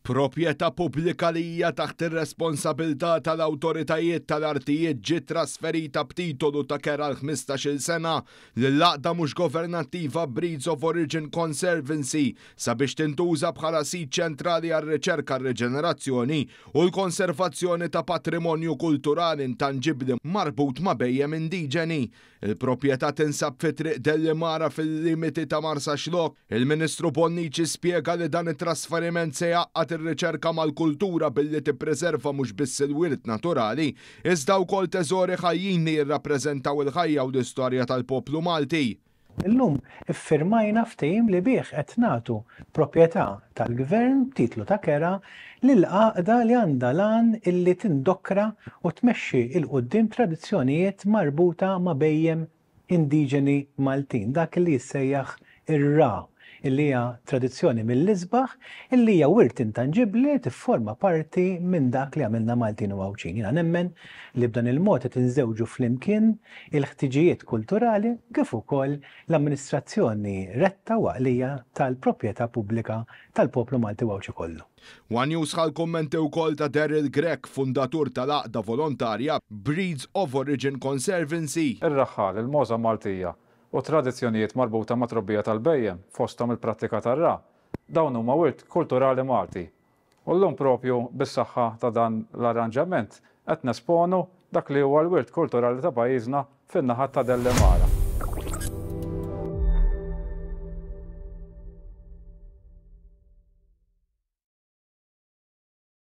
Proprjetà pubblika li hija taħt ir-responsabilità tal-awtoritajiet tal-artijiet ġiet trasferita b'titolu ta' kera għal 15-il sena lill-għaqda mhux governattiva Breeds of Origin Conservancy sabiex tintuża bħala sit ċentrali għar-riċerka, r-riġenerazzjoni u l-konservazzjoni ta' patrimonju kulturali intanġibbli marbut ma' bhejjem indiġeni. Il-proprjetà tinsab fi Triq Dellimara fil-limiti ta' Marsaxlokk. Il-Ministru Bonnici spjega li dan it-trasferiment se jgħaqqad ir-riċerka mal-kultura billi tippreserva mhux biss il-wirt naturali, iżda wkoll teżori ħajjin li jirrappreżentaw il-ħajja u l-istorja tal-poplu Malti. Illum iffirmajna ftehim li bih qed nagħtu proprjetà tal-Gvern b'titlu ta' kera lil għaqda li għandha l-għan illi tindokra u tmexxi 'l quddiem tradizzjonijiet marbuta ma' bhejjem indiġeni Maltin, dak li jissejjaħ ir-ragħa, illi hija tradizzjoni mill-isbaħ, illi hija wirt intanġibbli li tifforma parti minn dak li għamilna Maltin u Għawdxin. Jiena nemmen li b'dan il-mod qed inżewġu flimkien il-ħtiġijiet kulturali kif ukoll l-amministrazzjoni retta u għaqlija tal-proprjetà pubblika tal-poplu Malti u Għawdxi kollu. One News ħa l-kummenti wkoll ta' Daryl Grech, fundatur tal-għaqda volontarja Breeds of Origin Conservancy. Ir-raħħal, il-mogħża Maltija u tradizzjonijiet marbuta mat-trobbija tal-bhejjem, fosthom il-prattika tar-ragħa, dawn huma wirt kulturali Malti. U llum propju bis-saħħa ta' dan l-arranġament qed nesponu dak li huwa l-wirt kulturali ta' pajjiżna fin-naħat ta' Dellimara.